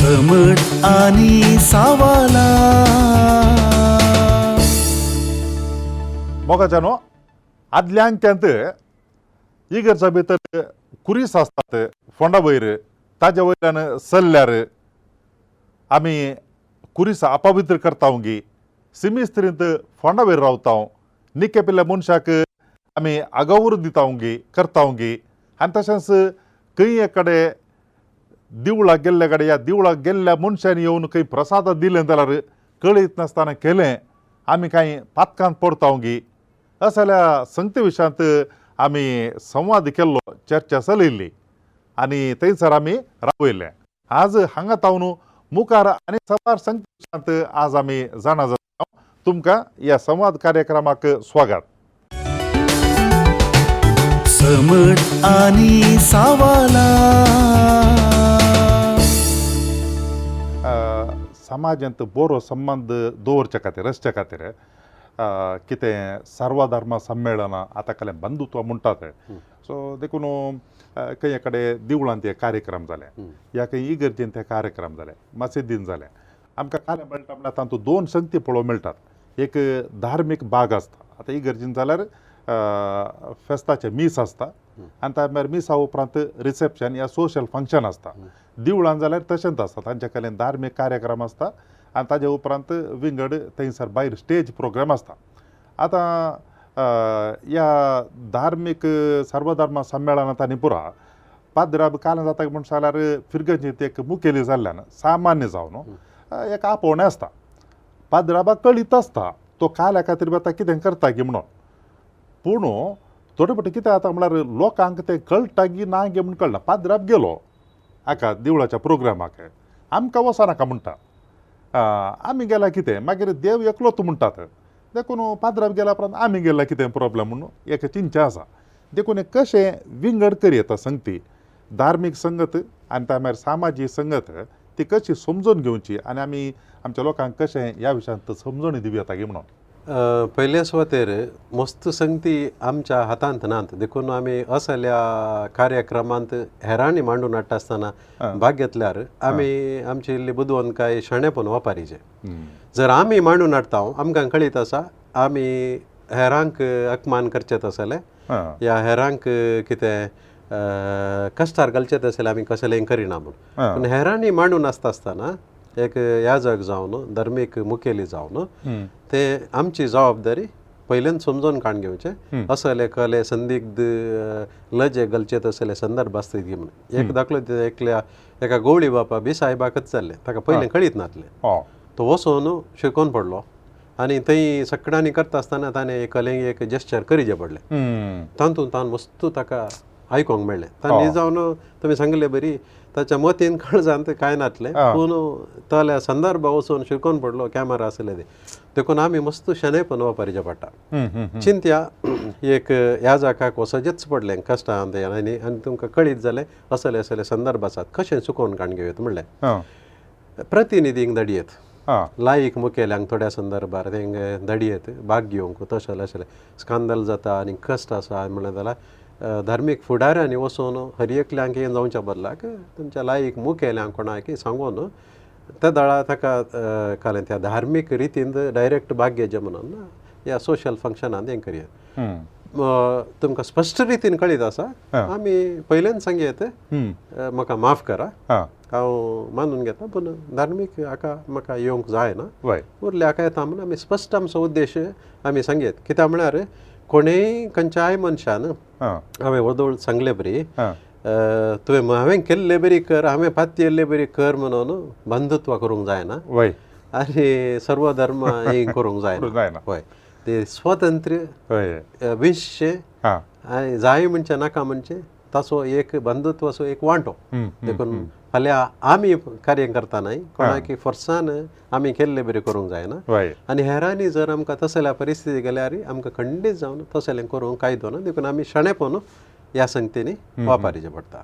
समट आनी सावाला. मोगाच्यानो, आदल्या अंक्यांत इगर्जा भितर कुरीस आसतात फोंडा वयर, ताज्या वयल्यान चल्ल्यार आमी कुरीस अपवित्र करता गी, सिमिस्त्रींत फोंडा वयर रावता, निके पिल्ल्या मनशाक आमी आगावर दिता गी करता गी. आनी तशेंच खंय कडेन देवळाक गेल्ले कडेन ह्या देवळाक गेल्ल्या मनशांनी येवन खंय प्रसाद दिलें जाल्यार कळयत नासतना केलें आमी कांय पातकांत पडता गी, असल्या संगती विशयांत आमी संवाद केल्लो, चर्चा चलयल्ली आनी थंयसर आमी रावयल्लें. आज हांगा तावन मुखार आनी साबार संगती विशयांत आज आमी जाणा जाता. तुमकां ह्या संवाद कार्यक्रमाक स्वागत. समट आनी सावाला. समाजांत बरो संबंद दवरच्या खातीर, रचच्या खातीर कितें सर्वधर्म संमेळनां आतां कालें बंधुत्व म्हणटात. सो देखून खंय कडेन देवळांत हे कार्यक्रम जाले, या खंय इगर्जेंत हे कार्यक्रम जाले, मशिदीन जाले, आमकां कालें मेळटा म्हणल्यार तातूंत दोन संगती पळोवंक मेळटात. एक धार्मीक भाग आसता, आतां इगर्जेन जाल्यार फेस्ताचें मीस आसता आनी त्या मागीर मिसा उपरांत रिसेप्शन या सोशल फंक्शन आसता. देवळान जाल्यार तशेंच आसता, तांच्या कडेन धार्मीक कार्यक्रम आसता आनी ताजे उपरांत विंगड थंयसर भायर स्टेज प्रोग्राम आसता. आतां ह्या धार्मीक सर्वधर्म संमेळनांत आनी पुरा पाद्राब काल जाता म्हण जाल्यार फिरगंजींत एक मुखेली जाल्ल्यान सामान्य जावन एक आपोवणें आसता. पाद्राबाक कळीत आसता तो काल्या खातीर आतां कितें करता की म्हणून, पूण थोडे फावटी कितें जाता म्हळ्यार लोकांक तें कळटा की ना गे म्हूण कळना. पाद्राब गेलो हाका देवळाच्या प्रोग्रामाक, आमकां वचनाका म्हणटा, आमी गेल्या कितें मागीर देव एकलोच म्हणटात, देखून पाद्राब गेल्या उपरांत आमी गेल्या कितें प्रोब्लम म्हणून एक चिंता आसा. देखून कशें विंगड करयता संगती, धार्मीक संगत आनी त्या मागीर सामाजीक संगत ती कशी समजून घेवची आनी आमी आमच्या लोकांक कशें ह्या विशयांत समजणी दिवं येता की म्हणून. पयले सुवातेर मस्त संगती आमच्या हातांत नात, देखून आमी असल्या कार्यक्रमांत हेरांनी मांडून हाडटा आसतना भाग घेतल्यार आमी आमची इल्ली बुदवंतकाय शाणेपण वापरीचें. जर आमी मांडून हाडटा आमकां कळीत आसा आमी हेरांक अपमान करचें तसलें या हेरांक कितें कश्टार घालचें तसलें आमी कसलें करिना म्हूण. पूण हेरांनी मांडून आसता आसतना एक याजक जावन धार्मीक मुखेली जावन ते आमची जबाबदारी पयल्यान समजून काण घेवचें, असले कले संदिग्ध लजे घालचे तसले संदर्भ आसता गी म्हणून. एक दाखलो एकल्या एका गवळी बापा बी साहेबाकच जाल्लें, ताका पयलें कळीत नासलें, तो वचून शिकोवन पडलो आनी थंय सगळ्यांनी करता आसतना ताणें एक कले एक जेस्चर करीचें पडलें, तातूंत तान वस्तू ताका आयकोंक मेळ्ळें. ताणें जावन तुमी सांगले बरी ताच्या मतीन कळजांत कांय नासलें, पूण तल्या संदर्भ वचून शिकोवन पडलो, कॅमेरा आसले ते. देखून आमी मस्त शणेपण वापरचें पडटा. चिंत्या एक ह्या जाकाक वचचेंच पडलें कश्टांत आनी आनी तुमकां कळीत जालें असले असले संदर्भ आसात कशें चुकोवन काण घेवयेत म्हणलें. प्रतिनिधींक धाडयेत, लायक मुखेल्यांक थोड्या संदर्भार तेंक धाडयेत भाग घेवंक, तशें आसलें स्कांदल जाता आनी कश्ट आसा म्हणलें जाल्यार धार्मीक फुडाऱ्यांनी वचून हर एकल्यांक हें जावच्या बदलाक तुमच्या लायक मुखेल्यांक कोणाक सांगून त्या दळा ताका कालें त्या धार्मीक रितीन डायरेक्ट भाग घेवचें म्हणून ह्या सोशल फंक्शनांत हें करया. तुमकां स्पश्ट रितीन कळीत आसा आमी पयल्यान सांगयत म्हाका माफ करा हांव मानून घेता, पूण धार्मीक हाका म्हाका येवंक जायना, उरले हाका येता म्हणून आमी स्पश्ट आमचो उद्देश आमी सांगयत. कित्याक म्हळ्यार कोणेय खंयच्याय मनशान हांवें वदोळ सांगले बरी तुवें हांवें केल्ले बरी कर, हांवें पातयेल्ले बरी कर म्हणून बंधुत्व करूंक जायना आनी सर्व धर्म हें करूंक जायना. हय, ते स्वतंत्र विशे आनी जाय म्हणचें नाका म्हणचें ताचो एक बंधुत्वाचो एक वांटो. देखून फाल्यां आमी कार्य करतना कोणाक फोर्सान आमी केल्ले बरी करूंक जायना आनी हेरांनी जर आमकां तसल्या परिस्थिती गेल्यार आमकां खंडीत जावन तसलें करूंक कायदो ना, देखून आमी शाणेपण ह्या संगतींनी वापरचें पडटा.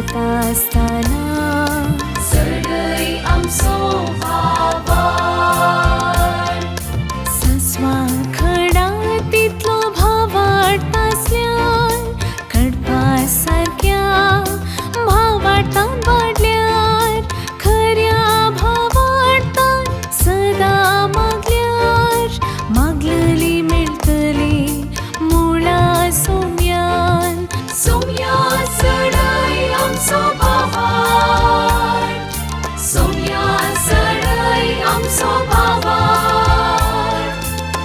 जाता आसतना चडय आमचो भावार्थ. सस्वा खडा तितलो भावार्थ आसल्यार कडपा सारक्या भावार्थान वाडल्यार खऱ्या भावार्थान सदां मागल्यार मागलली मेळटली मुळा सोम्यान. सोम्या चडय आमचो भावार्थ, सोम्या चडय आमचो भावार्थ,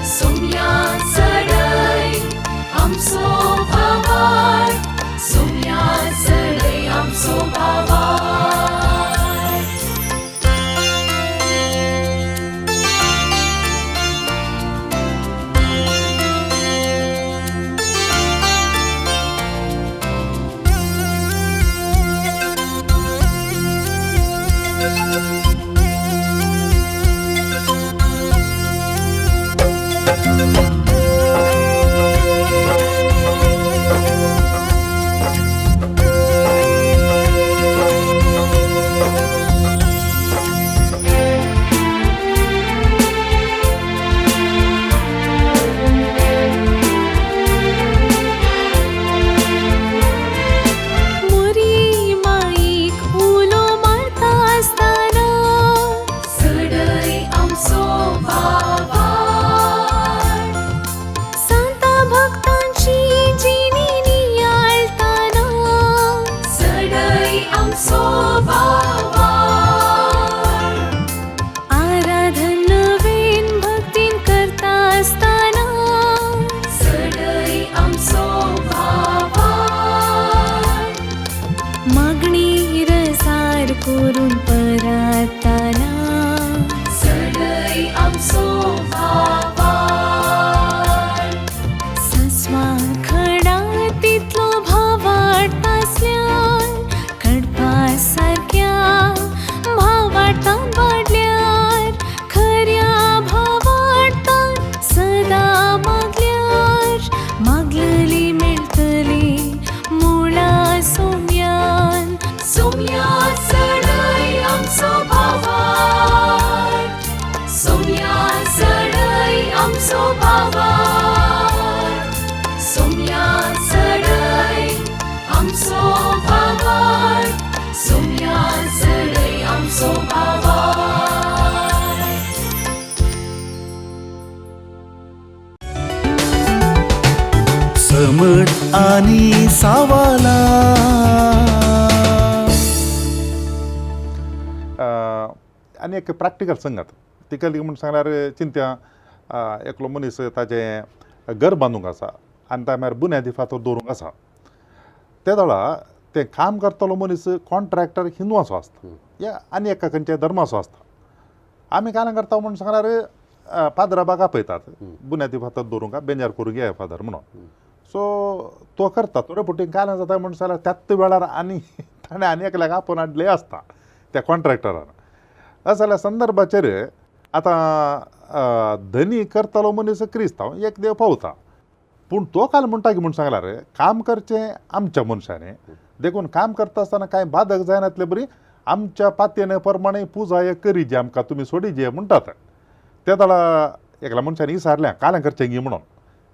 सोम्या चडय आमचो भावार्थ, सोम्या चडय आमचो भावार्थ. मोरी माईक उलो मारता आसतना चडय आमचो भावार्थ. सांता भक्तांची जिणी नियाळताना चडय आमचो भावार्थ. आराधन नवीन भक्तीन करता आसतना चडय आमचो भावार्थ. मागणी रजार करून परातना चडय आमचो भावार्थ. सस्वा खडा तितलो भावार्थ आसल्यार कडपा सारक्या भावार्थान वाडल्यार खऱ्या भावार्थान सदां मागल्यार मागलली मेळटली मुळा सोम्यान. सोम्या चडय आमचो भावार्थ, सोम्या चडय आमचो भावार्थ, सोम्या चडय आमचो भावार्थ, सोम्या चडय आमचो भावार्थ. समट आणि सावाला. आनी एक प्रॅक्टिकल संगत तिकली म्हूण सांगल्यार चिंत्या एकलो मनीस ताजें घर बांदूंक आसा आनी त्या म्हळ्यार बुन्यादी फातर दवरूंक आसा. ते वेळा तें काम करतलो मनीस कॉन्ट्रॅक्टर हिंदूचो आसता या आनी एका खंयच्या धर्माचो आसता. आमी कांय करता म्हूण सांगल्यार पाद्राबाक आपयतात बुन्यादी फातर दवरूंक बेंजार करूंक ये फादर म्हणून. सो तो करता थोडे फावटी कांय जाता म्हूण सांगल्यार त्याच वेळार आनी ताणें आनी एकल्याक आपोवन हाडले आसता त्या कॉन्ट्रॅक्टरान. असल्या संदर्भाचेर आतां धनी करतलो मनीस क्रिस्तांव एक देव पावता, पूण तो काल म्हणटा की म्हूण सांगल्यार काम करचें आमच्या मनशांनी, देखून काम करता आसतना कांय बाधक जायनातले बरी आमच्या पातयेने प्रमाणे पुजा एक करी जे आमकां तुमी सोडी जे म्हणटात. ते वेळा एकल्या मनशान विचारलें कालें करचें गी म्हणून,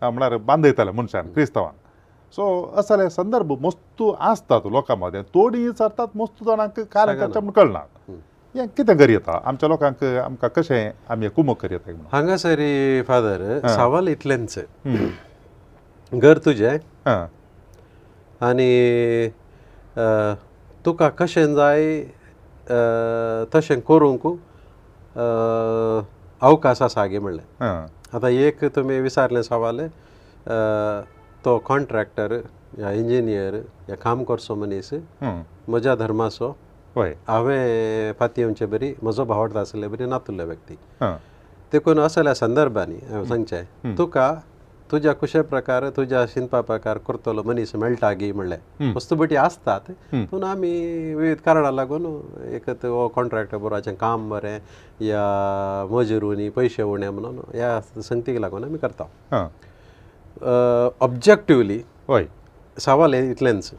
म्हळ्यार बांदयताले मनशान क्रिस्तांवान. सो असले संदर्भ मस्तू आसतात लोकां मदें, थोडीं विचारतात मस्तू जाणांक कालें करचें म्हूण कळना. हें कितें करयता आमच्या लोकांक, आमकां कशें आमी कुमक करयता म्हणून हांगासर फादर सवाल इतलेंच, घर तुजें आनी तुका कशें जाय तशें करूंक अवकाश आसा गे म्हणलें. आतां एक तुमी विचारलें सवाल, तो कॉन्ट्रॅक्टर या इंजिनियर या काम करचो मनीस म्हज्या धर्माचो, हांवें फाती बरी म्हजो भावार्थ आसले बरी नातुल्लो व्यक्ती, देखून असल्या संदर्भांनी हांवें सांगचें तुका तुज्या कुशे प्रकार तुज्या शिंदपा प्रकार करतलो मनीस मेळटा गी म्हणलें. वस्तू बटी आसतात पूण आमी विविध कारणां लागून एक हो कॉन्ट्रॅक्टर बरोवपाचें काम बरें या मजूर उणी पयशे उणे म्हणून ह्या संगतीक लागून आमी करता. ऑब्जेक्टिवली हय सवाल इतलेंच,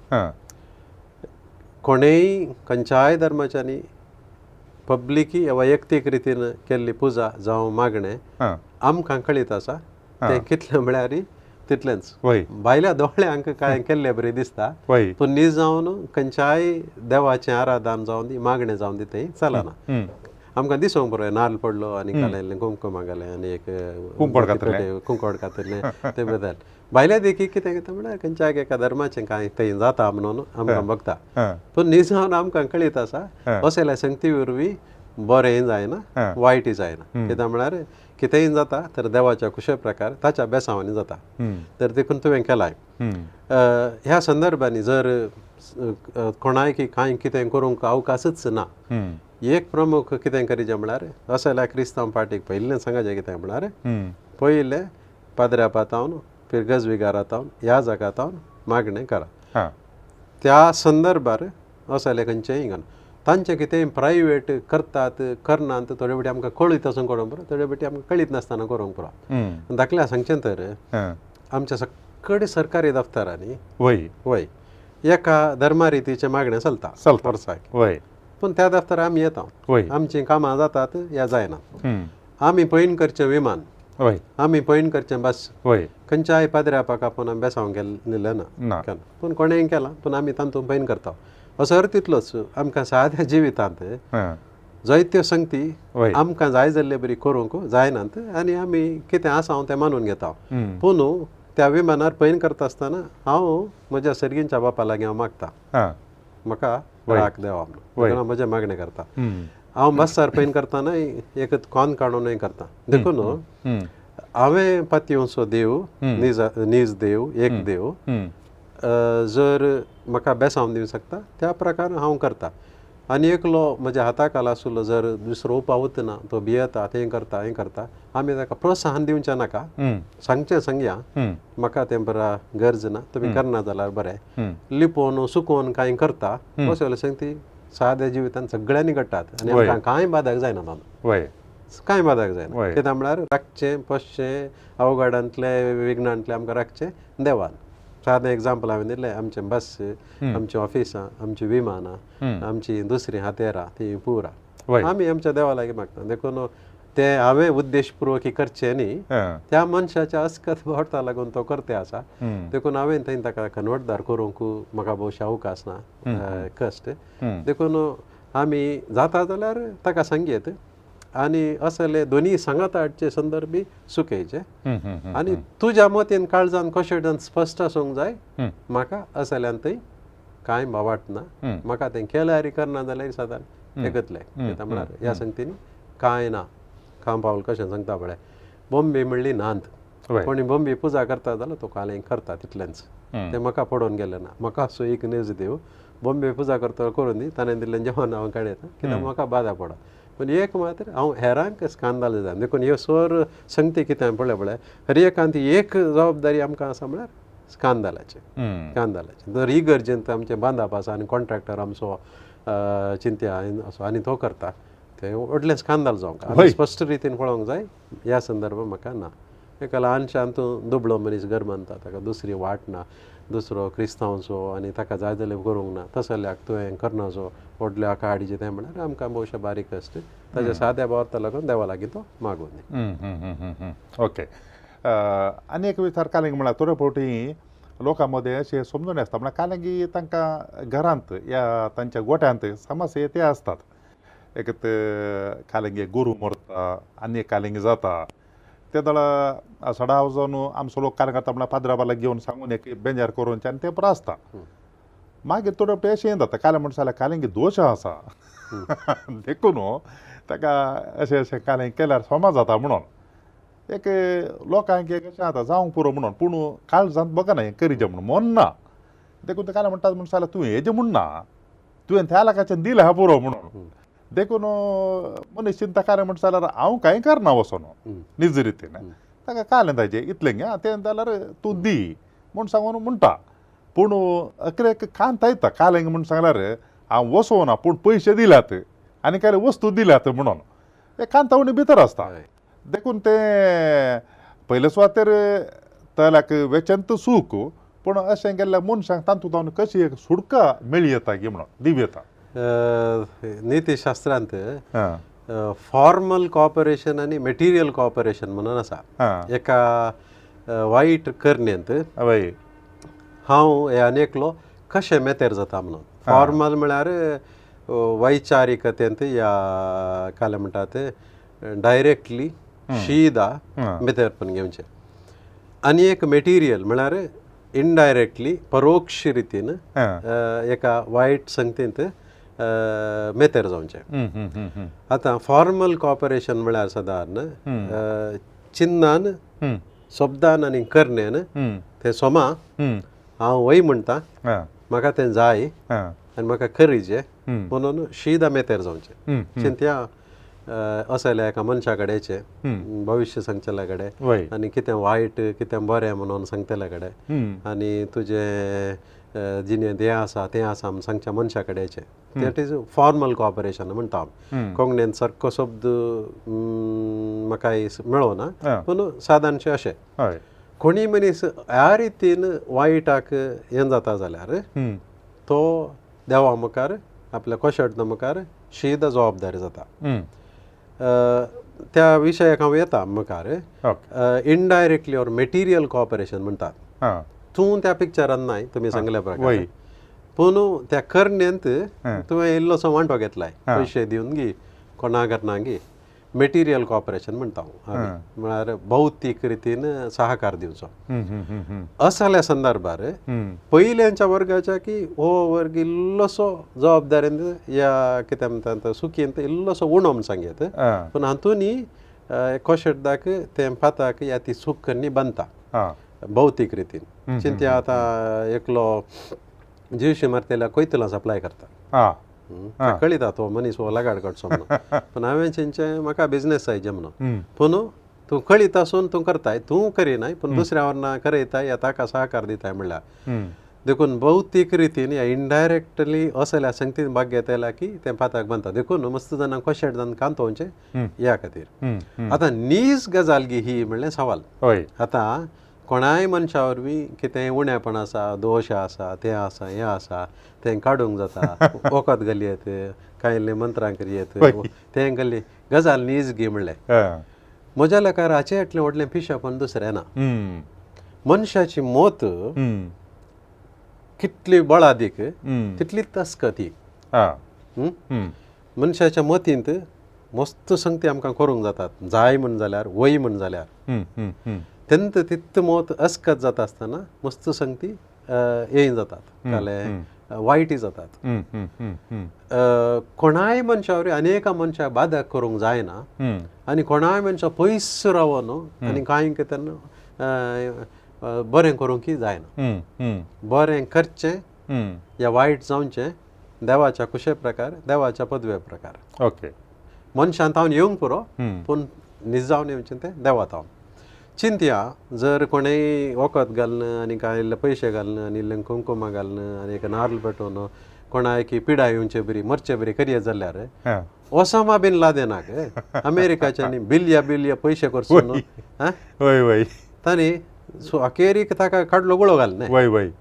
कोणेय खंयच्याय धर्माच्यांनी पब्लिकी वैयक्तीक रितीन केल्ली पुजा जावं मागणें आमकां कळीत आसा तें कितलें म्हळ्यार तितलेंच. भायल्या दोळ्यांक कांय केल्ले बरें दिसता, पूण न्ही जावन खंयच्याय देवाचें आराधन जावन दी मागणें जावन दी तें चलना. आमकां दिसूंक बरो नाल्ल पडलो आनी घालें कुंकुम घालें आनी एक कुंकोड कातरलें तें बदल. भायल्या देखी कितें कितें म्हळ्यार खंयच्याय एका धर्माचें कांय थंय जाता म्हणून आमकां बघता, पूण न्ही जावन आमकां कळीत आसा असल्या संगती वरवीं बरेंय जायना वायटय जायना. कित्याक म्हळ्यार कितेंय जाता तर देवाच्या कुशे प्रकार ताच्या बेसांवांनी जाता. तर देखून तुवें केलाय ह्या संदर्भांनी जर कोणाय कांय कितें करूंक अवकाशच ना, एक प्रमुख कितें करीचें म्हळ्यार असल्या क्रिस्तांव पार्टीक पयलें सांगाचें कितें म्हळ्यार पयलें पाद्र्या पातावन फिरगज विगारातावन ह्या जागातावन मागणें करा. त्या संदर्भार असलें खंयचेंय हिंगा तांचें कितेंय प्रायवेट करतात करनात थोडे फावटी आमकां कळीत आसून करूंक पुरो, थोडे फावटी आमकां कळीत नासतना करूंक पुरो. धाकल्या सांगचें तर आमच्या सगळे सरकारी दफ्तरांनी वय एका धर्मा रितीचें मागणें चलता वर्साक, पूण त्या दफ्तरां आमी येता आमचीं कामां जातात या जायना. आमी पयण करचें विमान, आमी पयण करचें बस, खंयच्याय पाद्र्यापाक आपूण आमी बेसांव गेल्लें ना, पूण कोणेंय केलां पूण आमी तातूंत पयण करता. असो अर्थ तितलोच आमकां साद्या जिवितांत जायत्यो संगती आमकां जाय जाल्ले बरी करूंक जायनात आनी आमी कितें आसा हांव तें मानून घेता. पूण त्या विमानार पयण करता आसतना हांव म्हज्या सर्गींच्या बापा लागीं हांव मागता म्हाका राख देवा म्हणून म्हजें मागणें करता. हांव बसार पयण करतना एक कोन काडूनय करता. देखून हांवें पातयेवचो देव नीज नीज देव एक देव जर म्हाका बेसांव दिवंक शकता त्या प्रकार हांव करता. आनी एकलो म्हज्या हाता खाला आशिल्लो जर दुसरो पावत ना तो भियेता तें करता हें करता, आमी ताका प्रोत्साहन दिवचें नाका, सांगचें सांगया म्हाका तें बरा गरज ना तुमी करना जाल्यार बरें, लिपोवन सुकोवन कांय करता अशें सांगती साद्या जिवितान सगळ्यांनी घडटात आनी आमकां कांय बादक जायना तातूंत, कांय बादक जायना. कित्याक म्हळ्यार राखचें पोसचें अवघडांतलें विघ्नांतलें आमकां राखचें देवान. सादें एग्जाम्पल हांवें दिलें, आमचें बस, आमचीं ऑफिसां, आमचीं विमानां, आमची दुसरीं हातेरां ती पुरा आमी आमच्या देवा लागीं मागता. देखून ते हांवें उद्देशपुर्वक करचें न्ही, त्या मनशाच्या अस्कत भोवता लागून तो करते आसा. देखून हांवें थंय ताका कन्वर्टदार करूंक म्हाका भोवशा अवकाश ना कश्ट. देखून आमी जाता जाल्यार ताका सांगयत आनी असले दोनी सांगात हाडचे संदर्भी सुकयचे आनी तुज्या मतीन काळजान कशें स्पश्ट आसूंक जाय म्हाका असल्यान थंय कांय भावाट ना, म्हाका तें केल्यार करना जाल्यार सादारण एकतलें. कित्याक म्हळ्यार ह्या संगतीन कांय ना. खांब पावल कशें सांगता पळय बॉम्बे म्हणली नांत, कोणी बॉम्बे पुजा करता जाल्यार तो कालें करता तितलेंच, तें म्हाका पडोवन गेलें ना. म्हाका असो एक न्यूज देव बॉम्बे पुजा करता करून दी ताणें दिल्लें जेवण हांव काडयता कित्याक म्हाका बादा पडा. पूण एक मात्र हांव हेरांक स्कांदाल जाता. देखून ह्यो स्वर संगती कितें पळय पळय हर एकांत एक जबाबदारी आमकां आसा म्हळ्यार स्कांदालाची स्कांदालाची. तर ही गरजेन आमचें बांदाप आसा आनी कॉन्ट्रॅक्टर आमचो चिंत्या असो आनी तो करता तें व्हडलें स्कांदाल जावंक आमी स्पश्ट रितीन पळोवंक जाय. ह्या संदर्भात म्हाका ना. एका ल्हानशान तूं दुबळो मनीस घर बांदता ताका दुसरी वाट ना, दुसरो क्रिस्तांवचो आनी ताका जाय जाल्यार करूंक ना, तसल्याक तुवें करनाचो व्हडल्या हाका हाडीचें तें म्हळ्यार आमकां भोवशा बारीक आसता ताच्या साद्या भावार्था लागून देवा लागीं तो मागून. ओके, आनी एक विचार कालेंग म्हळ्यार थोडे फावटी लोकां मदें अशें समजून आसता म्हळ्यार कालेंगी तांकां घरांत या तांच्या गोठ्यांत समस्या ते आसतात. एक कालेंगी गोरू मरता आनी एक कालेंगी जाता ते दळा सडाव जावन आमचो लोक कार्य करता म्हळ्यार पाद्राबाला घेवन सांगून एक बेंजार करून आनी तें पुरो आसता. मागीर थोडे फावटी अशें जाता कालें म्हणटा जाल्यार कालेंगी दोश आसा देखून ताका अशें अशें कालें केल्यार सोमा जाता म्हणून एक लोकांक एक अशें जाता जावंक पुरो म्हणून, पूण काळजांत बघना हें करीचें म्हणून मन ना. देखून ते कालें म्हणटा म्हणटा जाल्यार तुवें हेजें म्हण ना तुवें त्या लोकांचें दिलें आहा पुरो म्हणून. देखून मनीस चिंता कार्य म्हणटा जाल्यार हांव कांय करना वचोन निज रितीन ताका कालें ताजें इतलें गे तें जाल्यार तूं दी म्हूण सांगून म्हणटा. पूण अकरेक कांत येता कालें म्हूण सांगल्यार हांव वचोना पूण पयशे दिल्यात आनी कांय वस्तू दिल्यात म्हणून हे कांतावणी भितर आसता. देखून तें पयले सुवातेर तल्याक वेचंत सूख पूण अशें केल्ल्या मनशांक तातूंत कशी एक सुटका मेळयता गी म्हणून दिवं येता. नीतिशास्त्रांत फॉर्मल कॉपरेशन आनी मटेरियल कॉपरेशन म्हणून आसा. एका वायट करणेंत हांव हे आनी एकलो कशें मेतेर जाता म्हणून. फॉर्मल म्हळ्यार वैचारिकतेंत या काले म्हणटा ते डायरेक्टली शीदा मेतेरपण घेवचें, आनी एक मटेरियल म्हळ्यार इनडायरेक्टली परोक्ष रितीन एका वायट संगतींत मेतेर जावचें. आतां फॉर्मल कॉपरेशन म्हळ्यार सादारण चिन्नान, शब्दान आनी करण्यान तें सोमा हांव वय म्हणटा, म्हाका तें जाय आनी म्हाका करीजे म्हणून शीदा मेतेर जावचें. चिंत्या असल्या एका मनशा कडेचे भविश्य सांगचेल्या कडेन आनी कितें वायट कितें बरें म्हणून सांगतल्या कडेन आनी तुजें जिणेंत हें आसा तें आसा म्हूण सांगच्या मनशा कडेचे, that is formal cooperation म्हणटा हांव. कोंकणींत सारको शब्द म्हाका मेळना पूण सादारणशें अशें कोणी मनीस ह्या रितीन वायटाक हें जाता जाल्यार तो देवा मुखार आपल्या कोशटना मुखार शीद जबाबदारी जाता. त्या विशयाक हांव येता मुखार. इनडायरेक्टली ऑर मटेरियल कॉपरेशन म्हणटात. तूं त्या पिक्चरान नाय तुमी सांगल्या प्रकार, पूण त्या करण्यांत तुवें इल्लोसो वांटो घेतलाय, पयशे दिवन गी कोणा करना गी, मटेरियल कॉपरेशन म्हणटा हांव, म्हळ्यार भौतीक रितीन सहकार दिवचो. असल्या संदर्भार पयल्यांच्या वर्गाच्या की हो वर्ग इल्लोसो जबाबदारीन या कितें म्हणटा सुखींत इल्लोसो उणो म्हूण सांगयत, पूण हातूंनी कोशेटदाक तें पाताक या ती सूख करणी बांदता भौतीक रितीन. चिंत्या आतां एकलो जीवशी मारतेल्या कोयतुलां सप्लाय करता, कळिता तो मनीस हो लगाड काडचो म्हणून, पूण हांवें चिंतचें म्हाका बिजनेस जाय म्हणून, पूण तूं कळीत आसून तूं करताय, तूं करिनाय पूण दुसऱ्या वरना करयताय या ताका सहकार दिताय म्हणल्यार. देखून भौतीक रितीन या इनडायरेक्टली असल्या संगतीन भाग घेतल्या की तें पाताक बांदता. देखून मस्त जाणां कोशेट जावन कांतोवचें ह्या खातीर. आतां नीज गजाल गी ही म्हणलें सवाल. आतां कोणाय मनशा वरवीं कितें उणेपण आसा, दोश आसा, तें आसा हें आसा, तें काडूंक जाता, वखद घालयेत, कांय इल्लें मंत्रां करयेत, तें घाली गजाल नीज गी म्हणलें. म्हज्या लेखार हाचें इतलें व्हडलें पिशेपण दुसरें ना. मनशाची मत कितली बळादीक तितलीच अस्कती. मनशाच्या मतींत मस्त संगती आमकां करूंक जातात, जाय म्हण जाल्यार वय म्हण जाल्यार, तेन्ना तितलें मत अस्कत जाता आसतना मस्त संगती येय जातात, काले वायटी जातात. कोणाय मनशा वरवीं अनेका मनशाक बादा करूंक जायना आनी कोणाय मनशा पयस रावन आनी कांय कितें बरें करूंकय जायना. बरें करचें या वायट जावचें देवाच्या कुशे प्रकार, देवाच्या पदवे प्रकार. ओके, मनशान तावन येवंक पुरो पूण निजावन येवचें तें देवा तावन. चिंतया जर कोणेय वखद घालून आनी कांय इल्ले पयशे घालून आनी इल्लें कुंकुमा घालून आनी एक नार्ल पेटोवन कोणाक पिडा येवचे बरी मरचे बरी करयत जाल्यार ओसामा बीन लादेनाक अमेरिकाच्यानी बिलया बिलया पयशे करसून तांणी अखेरीक ताका काडलो गुळो घालना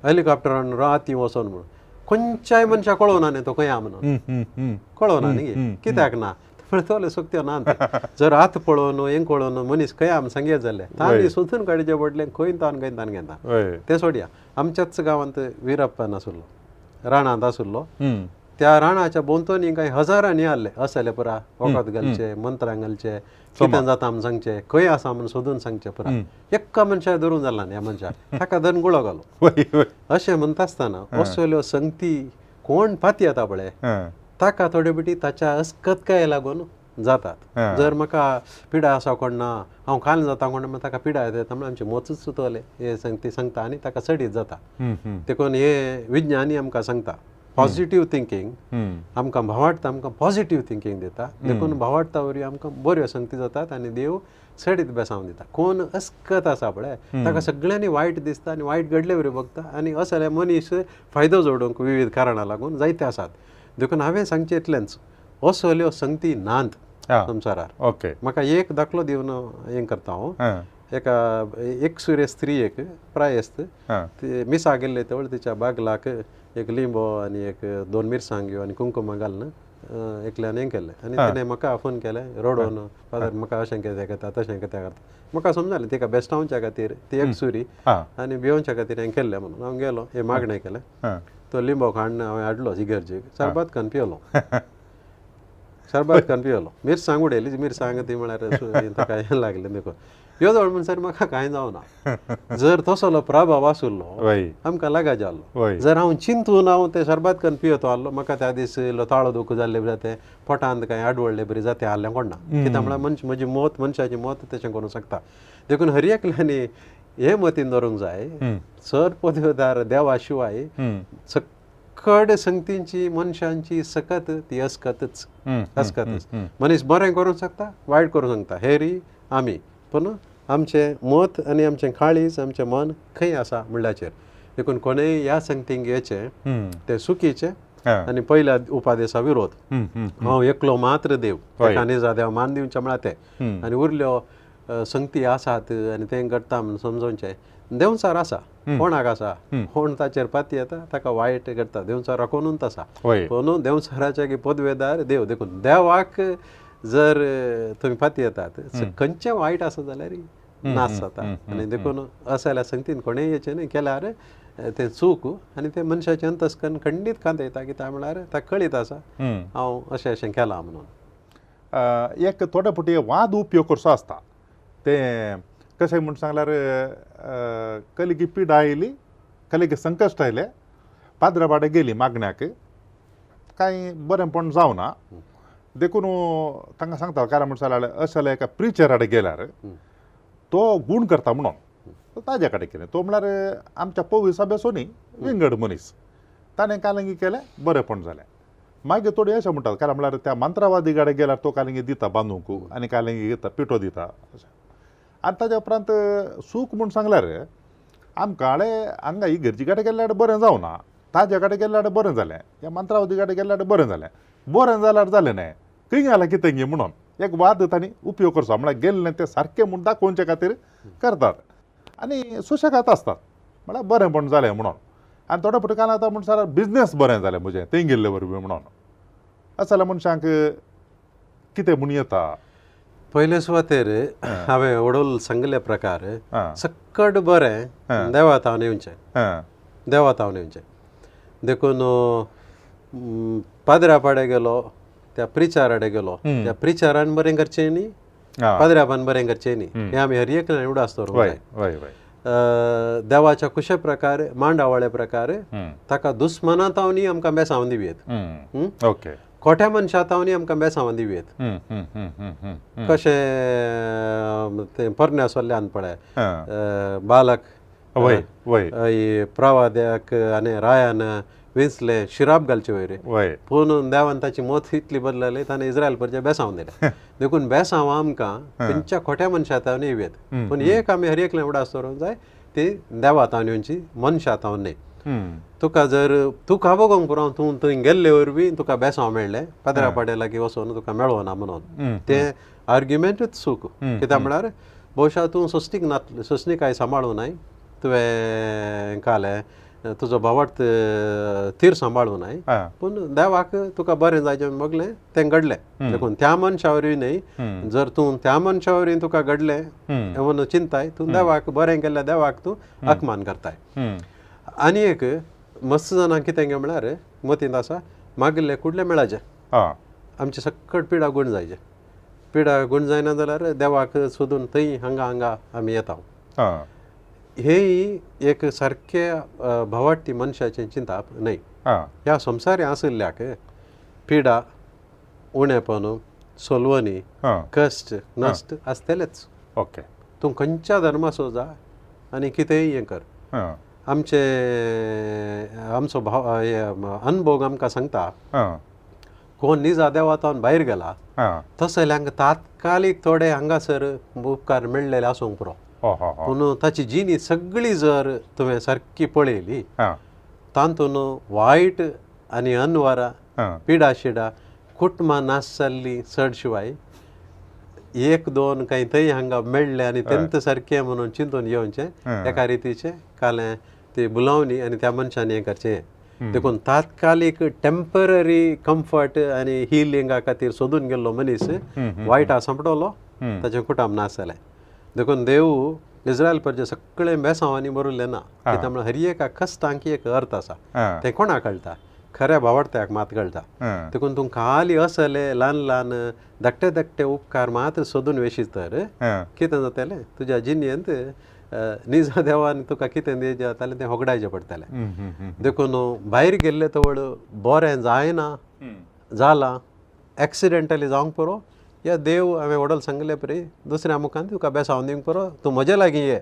हेलिकॉप्टरान राती वचोन म्हणून खंयच्याय मनशाक कळोवना न्ही तो खंय आहा म्हणून कळोवना न्ही, कित्याक ना तोले सोगत्यो ना. जर हात पळोवन हें पळोवन मनीस खंय आम सांगयत जाल्यार तांणी सोदून काडचें पडलें खंय तान खंय तान घेता तें सोडया. आमच्याच गांवांत विरप्पन आसलो, राणांत आसलो, त्या राणाच्या भोंवतणी कांय हजारांनी आहले असले पुरा वखद घालचे, मंत्रां घालचे, कितें जाता म्हूण सांगचें, खंय आसा म्हूण सोदून सांगचें पुरा. एका मनशाक धरून जाला न्ही ह्या मनशाक, ताका धरून गुळो घालो. अशें म्हणटा आसतना असल्यो संगती कोण पातयेता पळय ताका थोडे बिटी ताच्या अस्कतकाय लागून जातात. जर म्हाका पिडा आसा कोण ना, हांव काल जाता कोण ना, ताका पिडा येता म्हणून आमचें मोचूच सुतले हे सांगती सांगता आनी ताका चडीत जाता. देखून हे विज्ञानी आमकां सांगता पॉझिटिव्ह थिंकींग आमकां भावार्थ आमकां पॉझिटिव्ह थिंकींग दिता. देखून भावार्था वरवीं आमकां बऱ्यो संगती जातात आनी देव चडीत बेसांव दिता. कोण अस्कत आसा पळय ताका सगळ्यांनी वायट दिसता आनी वायट घडले वरी बघता आनी असले मनीस फायदो जोडूंक विविध कारणां लागून जायते आसात. देखून हांवें सांगचें इतलेंच, असल्यो संगती नात संवसारार. ओके, म्हाका एक दाखलो दिवन हें करता हांव. एका एकसुरे स्त्रियेक प्रायस्त हां. ती मिसा गेल्ले तेवळ तिच्या बागलाक एक लिंबो आनी एक दोन मिरसांग्यो आनी कुंकुम घालून एकल्यान हें केलें आनी तिणें म्हाका फोन केलें रडोवन, फादर म्हाका अशें कित्याक येता तशें कित्याक करता. म्हाका समजालें तिका बेस्टावच्या खातीर ती एकसुरी आनी भिवच्या खातीर हें केल्लें म्हणून हांव गेलो, हें मागणें केलें. तो लिंबो काडून हांवें हाडलो इगर्जेक, सरबत करून पियलो, सरबत करून पियलो, मिरसांग उडयली, मिरसांग ती म्हळ्यार ताका हें लागलें देखून ह्यो जवळ म्हणसर म्हाका कांय जावना. जर तसलो प्रभाव आशिल्लो आमकां लागा जाल्लो. जर हांव चिंतून हांव तें सरबत करून पियतो आहलो, म्हाका त्या दीस इल्लो ताळो दुखो जाल्ले बरी जाता, पोटांत कांय आडवळ्ळे बरी जाता आहलें कोणना, कित्याक म्हळ्यार मनश म्हजी मत मनशाची मत तशें करूंक शकता. देखून हर एकल्यांनी हें मतीन दवरूंक जाय, चड पदवेदार देवा शिवाय सकड संगतींची मनशांची सकत ती अस्कतच अस्कतच. मनीस बरें करूंक शकता, वायट करूंक शकता, हेरी आमी पूण आमचें मत आनी आमचें काळीज आमचें मन खंय आसा म्हणल्याचेर. देखून कोणेय ह्या संगतींक येचें तें चुकीचें आनी पयल्या उपादेसा विरोध. हांव एकलो मात्र देव, ताका निजा देव मान दिवचें म्हळ्यार तें, आनी उरल्यो संगती आसात आनी तें घडटा म्हूण समजोवचें. देंवचार आसा, कोणाक आसा, कोण ताचेर पाती येता ताका वायट घडटा, देंवचार राखोनूच आसा, पूण देंवचाराच्या पदवेदार देव. देखून देवाक जर तुमी पाती येतात खंयचें वायट आसा जाल्यार नाश जाता. आनी देखून असल्या संगतीन कोणेय येचें न्ही केल्यार तें चूक आनी तें मनशाचें अंतस्करण खंडीत कांत येता, कित्याक म्हळ्यार ताका कळीत आसा हांव अशें अशें केलां म्हणून. एक थोडे फावटी वाद उपयोग करचो आसता, तें कशें म्हूण सांगल्यार कलिकी पिडा आयली, कलिकी संकश्ट आयलें, पाद्रा बाडे गेली मागण्याक, कांय बरेंपण जावना, देखून तांकां सांगता कारण म्हण सांगल्यार अशें एका प्रिचराडे गेल्यार तो गूण करता म्हणून तो ताज्या कडेन केलें. तो म्हळ्यार आमच्या पविसा बेसोनी विंगड मनीस, ताणें कालंगी केलें बरेंपण जालें. मागीर थोडी अशें म्हणटात कारण म्हळ्यार त्या मंत्रावादी कडेन गेल्यार तो कालंगी दिता बांदूंक आनी कालंगी घेता पिठो दिता अशें. आनी ताज्या उपरांत सूख म्हूण सांगल्यार आमकां हांगा इगर्जी कडेन गेल्यार बरें जावना, ताज्या कडेन गेल्यार बरें जालें, ह्या मंत्रावादी कडेन गेल्यार बरें जालें, बरें जाल्यार जालें न्हय खंय गेलां कितें गे म्हणून एक वाद तांणी उपयोग करचो, म्हळ्यार गेल्लें तें सारकें म्हूण दाखोवचे खातीर करतात आनी सुशेगाद आसतात म्हळ्यार बरेंपण जालें म्हणून. आनी थोडे फावटी कांय आतां म्हण सांगल्यार बिजनेस बरें जालें म्हजें थंय गेल्ले वरवीं म्हणून, अशें जाल्यार मनशांक कितें म्हूण येता. पयले सुवातेर हांवें वडोल सांगिल्ले प्रकार सक्कड बरें देवा तावन येवचें, देवा तावन येवचें. देखून पाद्रा पाडे गेलो, त्या प्रिचाराडे गेलो, त्या प्रिचारान बरें करचें न्ही, पाद्रापान बरें करचें न्ही, हें आमी हर एकल्यान उडास दवरूंक जाय. देवाच्या कुशे प्रकार मांडावळे प्रकार ताका दुस्मना तावनी आमकां बेसावन दिवयेत, खोट्या मनशा तावनी आमकां बेसावन दिवयेत. कशें तें पोरण्या सोल्ल्यान पळय बालक प्रवाद्याक आनी रायान विंचले शिराप घालचे वयर, पूण देवान ताची मत इतली बदलली ताणें इस्रायल परचे बेसावन दिलें. देखून बेसांव आमकां खंयच्या खोट्या मनशा तावन येवयेत, पूण एक आमी हर एकल्यान उडास दवरूंक जाय ती देवा तावन येवची, मनशा तावन न्ही. तुका जर तुका बगोंक पुरो तूं थंय गेल्ले वरवीं तुका बेसांव मेळ्ळें, पाद्रा पाड्या लागीं वचोन तुका मेळोना म्हणून तें आर्ग्युमेंटूच चूक. कित्याक म्हळ्यार भोवशा तूं सोंसणीक नातलें, सोंसणीकाय सांबाळूं नाय, तुवें कालें तुजो भावार्थ तीर सांबाळूं नाय, पूण देवाक तुका बरें जायचें बगलें तें घडलें. देखून त्या मनशा वरवीं न्ही, जर तूं त्या मनशा वरवीं तुका घडलें म्हणून चिंताय, तूं देवाक बरें केल्ल्या देवाक तूं अपमान करताय. आनी एक मस्त जाणां कितें गे म्हळ्यार मतींत आसा मागिल्ले कुडले मेळाचें, आमचे सक्कड पिडा गूण जायचे, पिडा गूण जायना जाल्यार देवाक सोदून थंय हांगा हांगा आमी येता. हेंय एक सारकें भावार्थी मनशाचें चिंताप न्हय. ह्या संवसारी आशिल्ल्याक पिडा उणेपण सोलवणी कश्ट नश्ट आसतलेच. ओके, तूं खंयच्या धर्माचो जा आनी कितेंय हें कर. आमचे आमचो भाव अनभोग आमकां सांगता कोण निजा देवातावन भायर गेला तसल्यांक तात्कालीक थोडे हांगासर उपकार मेळ्ळेले आसूंक पुरो, पूण ताची जिणी सगळी जर तुवें सारकी पळयली तातूंत वायट आनी अनवारा पिडा शिडा कुटुंबां नाश जाल्ली चड शिवाय एक दोन कांय थंय हांगा मेळ्ळे आनी तेंत सारकें म्हणून चिंतून येवचें एका रितीचें कालें ती बुलावणी आनी त्या मनशान हें करचें. देखून तात्कालीक टेंपररी कम्फर्ट आनी हिलिंगा खातीर सोदून गेल्लो मनीस वायटा सांपडलो, ताचें कुटुंब नासलें. देखून देव इस्रायल परजे सगळें बेसांवांनी बरयलें ना, कित्याक म्हळ्यार हर एका कश्टांक एक अर्थ आसा, तें कोणाक कळटा, खऱ्या भावार्थ्याक मात कळटा. देखून तूं खाली असले ल्हान ल्हान धाकटे धाकटे उपकार मात्र सोदून वेशीत तर कितें जातलें तुज्या जिणेंत निजा देवान तुका कितें दिवचें जातालें तें होगडायचें पडटलें. देखून भायर गेल्ले तवळ बरें जायना जालां एक्सिडेंटली जावंक पुरो, या देव हांवें वडल सांगलें पळय दुसऱ्या मुखान तुका बेसावन दिवंक पुरो, तूं म्हजे लागीं ये,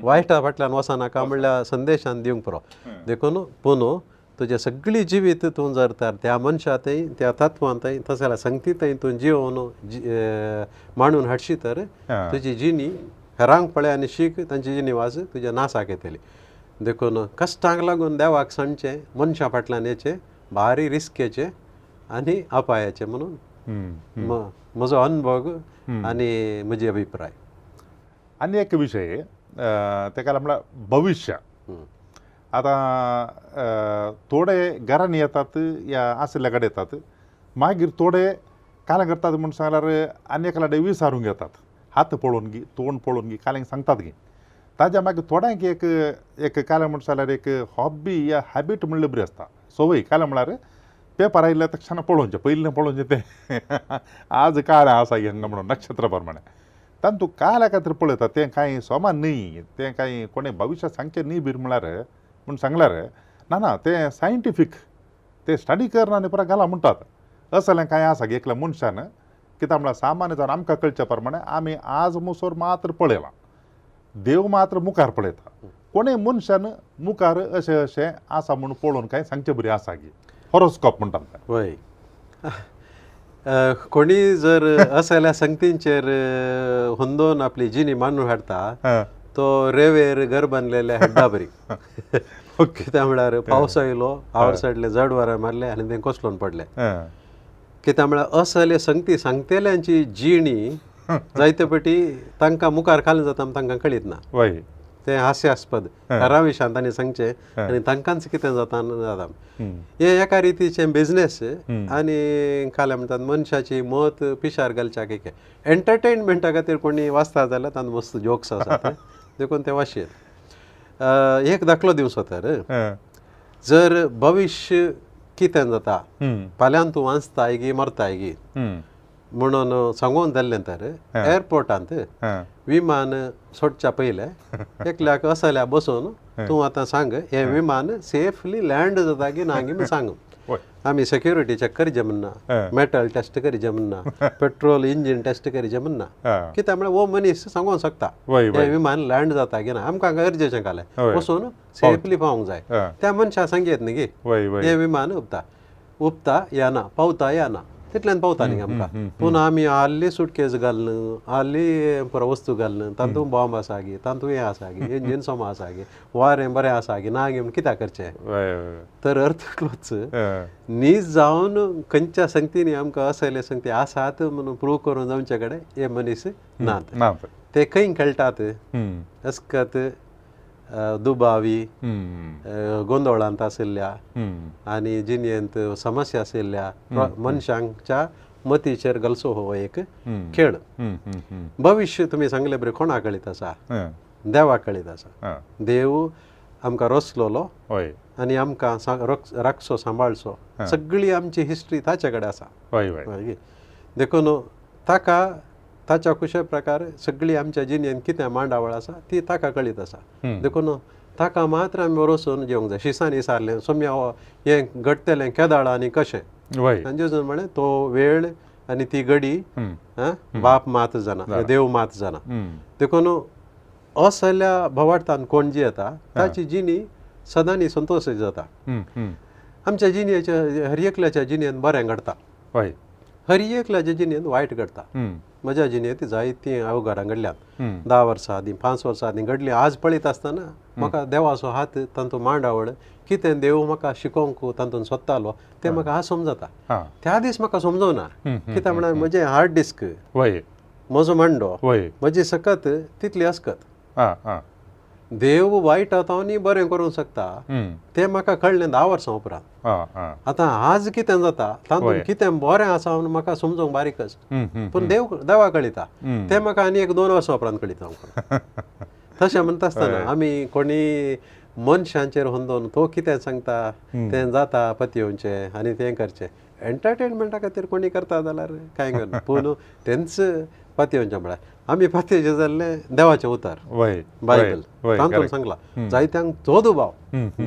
वायटा फाटल्यान वचनाका म्हणल्यार संदेशान दिवंक पुरो. देखून पुनू तुजें सगळी जिवीत तूं जर तर त्या मनशांतय त्या तत्वांतय तशें जाल्यार संगतींतय तूं जिवन मांडून हाडशी तर तुजी जिणी हेरांक पळय आनी शीक, तांची जिणी वाज तुज्या नासाक येतली. देखून कश्टांक लागून देवाक सांगचें मनशा फाटल्यान येचें भारी रिस्केचें आनी अपायाचें म्हणून म्हजो अनुभव आनी म्हजी अभिप्राय. आनी एक विशय तेका म्हळ्यार भविश्य. आतां थोडे घरांनी येतात या आशिल्ल्या कडेन येतात, मागीर थोडे कालें करतात म्हूण सांगल्यार आनी एकल्या कडेन विचारूंक येतात, हात पळोवन गी तोंड पळोवन गी कालें सांगतात गी. ताज्या मागीर थोड्यांक एक एक कालें म्हूण सांगल्यार एक हॉबी या हॅबीट म्हणल्यार बरी आसता, संवय. कालें म्हळ्यार पेपर आयिल्ल्या तक्षणा पळोवचें, पयलीं पळोवचें तें आज कालें आसा हांगा म्हणून नक्षत्र प्रमाणे. तातूंत काल्या खातीर पळयता तें कांय समा न्ही, तें कांय कोणें भविश्य सांगचें न्ही बीर म्हळ्यार म्हूण सांगल्यार ना ना तें सायंटिफीक तें स्टडी करना आनी परत घाला म्हणटात. असलें कांय आसा की एकल्या मनशान कित्याक म्हळ्यार सामान्य जावन आमकां कळच्या प्रमाणे आमी आज मुसोर मात्र पळयलां, देव मात्र मुखार पळयता, कोणें मनशान मुखार अशें अशें आसा म्हूण पळोवन कांय सांगचें बरें आसा की हॉरोस्कोप म्हणटात. वय कोणी जर असल्या संगतींचेर हुंदोवन आपली जिणी मांडून हाडटा तो रेवेर घर बांदलेल्या हेड्डा बरी. कित्याक म्हळ्यार पावस आयलो, आवर साडले जडवारां मारले आनी तें कोसळून पडलें. कित्याक म्हळ्यार असले संगती सांगतेल्यांची जिणी जायते पटी तांकां मुखार खालें जाता तांकां कळीत ना, तें हास्यास्पद हेरां विशयान तांणी सांगचें आनी तांकांच कितें जाता जाता. हे एका रितीचें बिजनेस आनी कालें म्हणटात मनशाची मत पिशार घालच्याक एक एंटरटेनमेंटा खातीर कोणी वाचता जाल्यार तांकां मस्त जोक्स आसात देखून ते वाचयेत. एक दाखलो दिवचो तर, जर भविश्य कितें जाता फाल्यां तूं वाचताय गी मरताय गी म्हणून सांगून जाल्लें तर एअरपोर्टांत विमान सोडच्या पयलें एकल्याक असल्या बसून तूं आतां सांग हें विमान सेफली लँड जाता की ना गी सांग, आमी सेक्युरिटी चॅक करी जमना, मेटल टेस्ट करी जमना, पेट्रोल इंजीन टेस्ट करी जमना, कित्याक म्हळ्यार हो मनीस सांगूंक शकता हें विमान लँड जाता की ना, आमकां गरजेचें कालें वचून सेफली पावूंक जाय. त्या मनशा सांगयत न्ही की हें विमान उपता उपता या ना, पावता या ना, तितल्यान पावता न्ही आमकां. पूण आमी आहली सुटकेज घालून आहली पुरो वस्तू घालून तातूंत बॉम्ब आसा गी, तातूंत हें आसा गी, इंजीन समा आसा गी, वारें बरें आसा गी ना गी म्हूण कित्याक करचें. तर अर्थ इतलोच नीज जावन खंयच्या संगतींनी आमकां असले संगती आसात म्हणून प्रूव करून जावचे कडेन हे मनीस नात, ते खंय खेळटात अस्कत दुबावी गोंदळांत आशिल्ल्या आनी जिणेंत समस्या आशिल्ल्या मनशांच्या मतीचेर घालचो हो एक खेळ. भविश्य तुमी सांगले बरें कोणा कळीत आसा, देवा कळीत आसा. देव आमकां रचलोलो आनी आमकां राखचो सांबाळचो, सगळी आमची हिस्ट्री ताचे कडेन आसा. देखून ताका ताच्या कुशे प्रकार सगळी आमच्या जिणेंत कितें मांडावळ आसा ती ताका कळीत आसा. देखून ताका मात्र आमी वरोसून जेवंक जाय. शिसांनी सारलें सोम्या हें घडटलें केदाळ आनी कशें, आनी जेजून म्हळें तो वेळ आनी ती घडी बाप मात जाणा, देव मात जाणा. देखून असल्या भवार्थान कोण जी येता ताची जिणी सदांनी संतोश जाता. आमच्या जिणेच्या हर एकल्याच्या जिणेंत बरें घडटा, हर एकल्याच्या जिणेंत वायट घडटा. म्हज्या जिणेंत जायतीं अवघडां घडल्यात, 10 वर्सां आदीं 5 वर्सां आदीं घडलीं. आज पळयत आसतना म्हाका देवाचो हात तातूंत मांडावळ कितें देव म्हाका शिकोवंक तातूंत सोदतालो तें म्हाका आज समजता. त्या दीस म्हाका समजूना, कित्याक म्हळ्यार म्हजें हार्ड डिस्क म्हजो मांडो वय म्हजी सकत तितली अस्कत. आं आं देव वायट आतां बरें करूंक शकता तें म्हाका कळ्ळें 10 वर्सां उपरांत. आं आं आतां आज कितें जाता तातूंत कितें बरें आसा म्हणून म्हाका समजूंक बारीक कश्ट, पूण देव देवा कळिता तें म्हाका आनी एक 2 वर्सां उपरांत कळिता. तशें म्हणटा आसतना आमी कोणी मनशांचेर होंदोन तो कितें सांगता तें जाता पतयेवचें आनी तें करचें एंटरटेनमेंटा खातीर कोणी करता जाल्यार कांय करना, पूण तेंच पतयेवचें म्हळ्यार आमी पतयेचें जाल्लें देवाचें उतर बायबल तातूंत सांगलां जायत्यांक तो दुबाव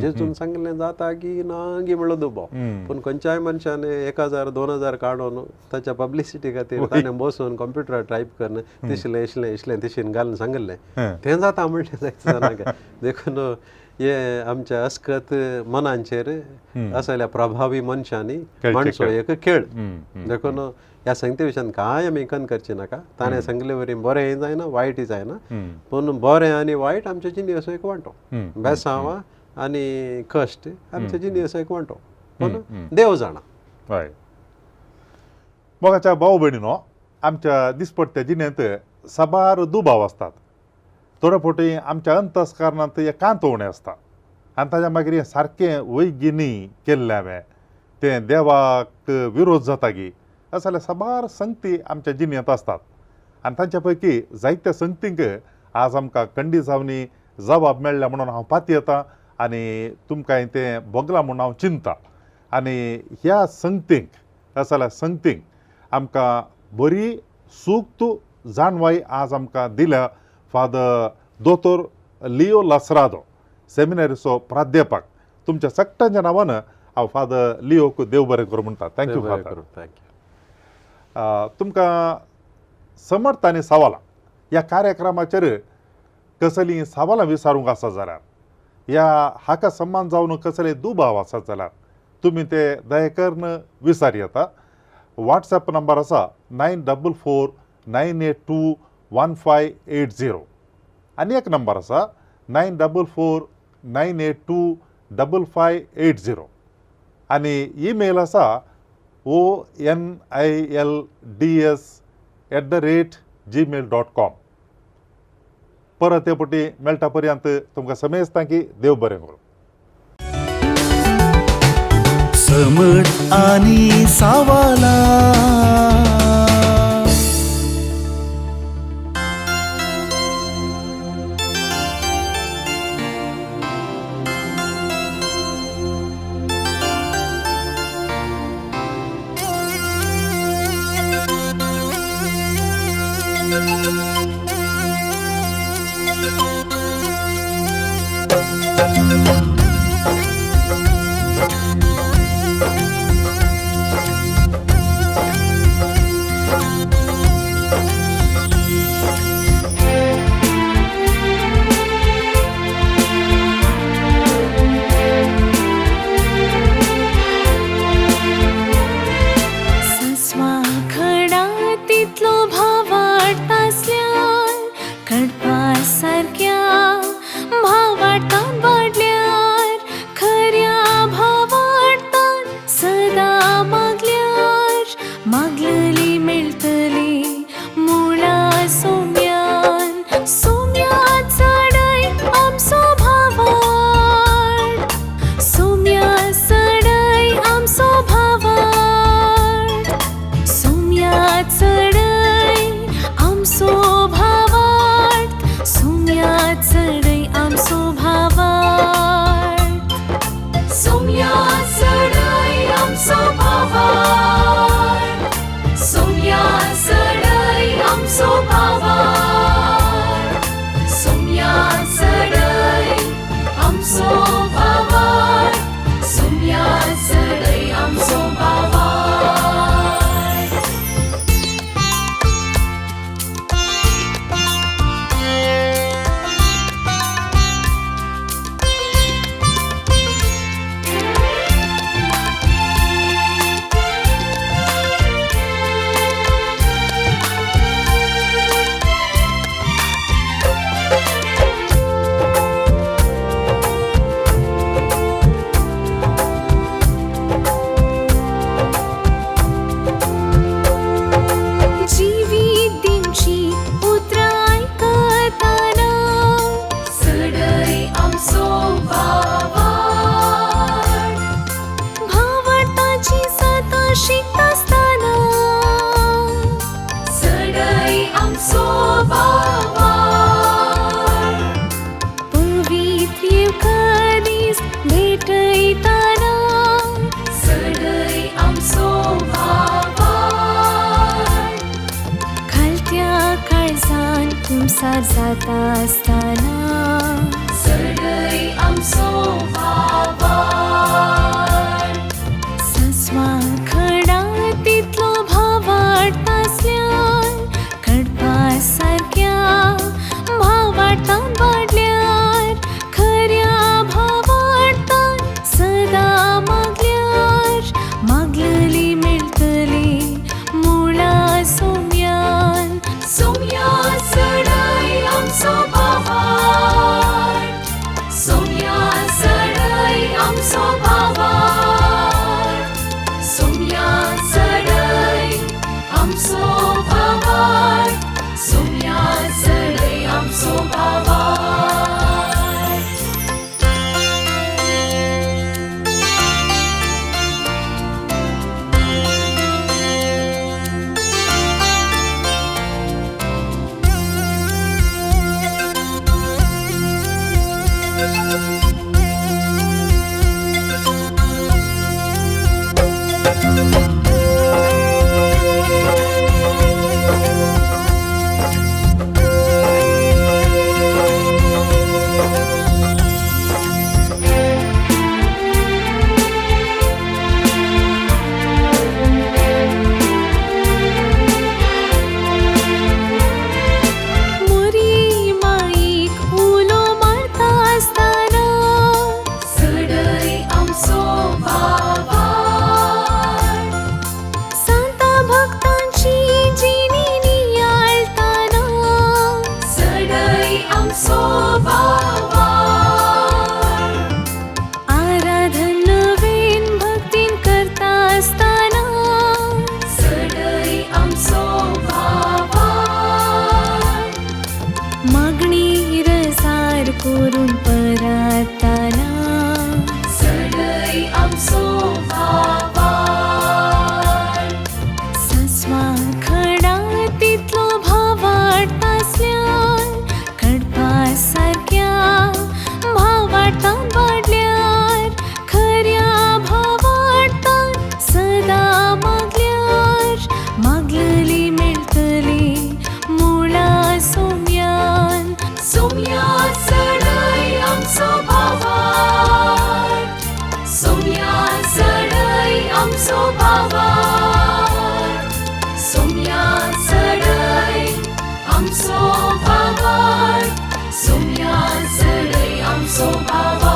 जेजून सांगिल्लें जाता की ना गी म्हणलो दुबाव, पूण खंयच्याय मनशान 1000 2000 काडून ताच्या पब्लिसिटी खातीर ताणें बसून कंप्युटरार टायप करून तिसलें इसलें इसलें तिशीन घालून सांगिल्लें तें जाता म्हणलें जायते जाणांक. देखून हे आमच्या अस्कत मनांचेर असल्या प्रभावी मनशांनी माणसो एक खेळ. देखून ह्या संगते विशयान कांय आमी कन करचें नाका. ताणें सांगले वरी बरेंय जायना वायटय जायना, पूण बरें आनी वायट आमच्या जिणेचो एक वांटो, बेसांवां आनी कश्ट आमच्या जिणेचो एक वांटो, पूण देव जाणा. हय मोगाच्या भाव भयणीनो, आमच्या दिसपट्ट्या जिणेंत साबार दुबाव आसतात. थोडे फावटी आमच्या अंतस्कारणांत एक कांतोवणें आसता आनी ताज्या मागीर हें सारकें वैगिनी केल्लें हांवें तें देवाक विरोध जाता गी अशें जाल्यार साबार संगती आमच्या जिणेंत आसतात आनी तांच्या पैकी जायत्या संगतींक आज आमकां कंडिजावनी जबाब मेळ्ळ्या म्हणून हांव पातयेतां आनी तुमकां तें भोगलां म्हणून हांव चिंता. आनी ह्या संगतींक अशें जाल्यार संगतींक आमकां बरी सूक्त जाणवाय आज आमकां दिल्या फादर दोतोर लियो लासरादो सेमिनारीचो प्राध्यापक. तुमच्या सगळ्यांच्या नांवान हांव फादर लियोक देव बरें करूं म्हणटा. Thank you father. Thank you. तुमकां समर्थ आनी सवालां ह्या कार्यक्रमाचेर कसलीं सवालां विचारूंक आसा जाल्यार ह्या हाका सम्मान जावन कसले दुबाव आसा जाल्यार तुमी ते दया करून विचार येता. वॉट्सएप नंबर आसा 944 982 1580 आनी एक नंबर आसा 944 982 5580 आनी ईमेल आसा onilds@gmail.com. परत हे पटी मेळटा पर्यंत तुमकां समेस्तां की देव बरें करूं. समट आनी सावाला. कुमसार जाता आसतना चडय आमचो भावार्थ. सांसवां खडा तितलो भावार्थ आसल्यार कडपा सारक्या भावार्थान वाडल्यार खऱ्या भावार्थान सदां मागल्यार मागलली मेळटली मुळा सोम्यान. सोम्या चडय आमचो भावार्थ, सोम्या चडय आमचो भावार्थ, सोम्या चडय आमचो भावार्थ, सोम्या चडय आमचो भावार्थ. मोरी माईक उलो मारता आसतना चडय आमचो भावार्थ. सांता भक्तांची जिणी नियाळताना चडय आमचो भावार्थ. आराधन नवीन भक्तीन करता आसतना चडय आमचो भावार्थ. मागणी रसार करून परताना चडय आमचो भावार्थ. सांसवां खडा तितलो भावार्थ आसल्यार कडपा सारक्या भावार्थान वाडल्यार खऱ्या भावार्थान सदां मागल्यार मागलली मेळटली मुळा सोम्यान. सोम्या चडय आमचो भावार्थ, सोम्या चडय आमचो भावार्थ, सोम्या चडय आमचो भावार्थ, सोम्या चडय आमचो भावार्थ.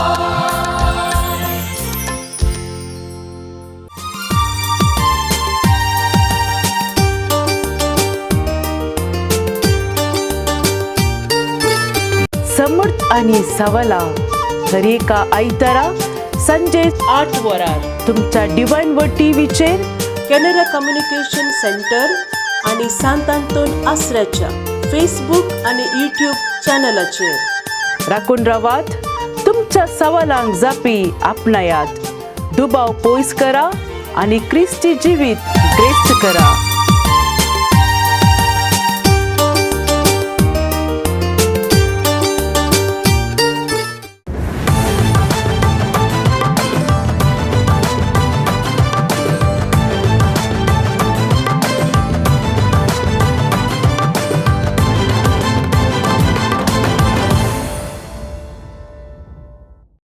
समर्थ आणि सवला दरेका आयतारा संजे 8 वरार तुमच्या डिवायन व टीव्हीचेर कॅनरा कम्युनिकेशन सेंटर आणि सांत आंतोन आसऱ्याच्या फेसबूक आणि यूट्यूब चॅनलाचेर. राखून रावात, तुमच्या सवालांक जापी आपणायात, दुबाव पयस करा आणि क्रिस्ती जिवीत ग्रेस्त करा.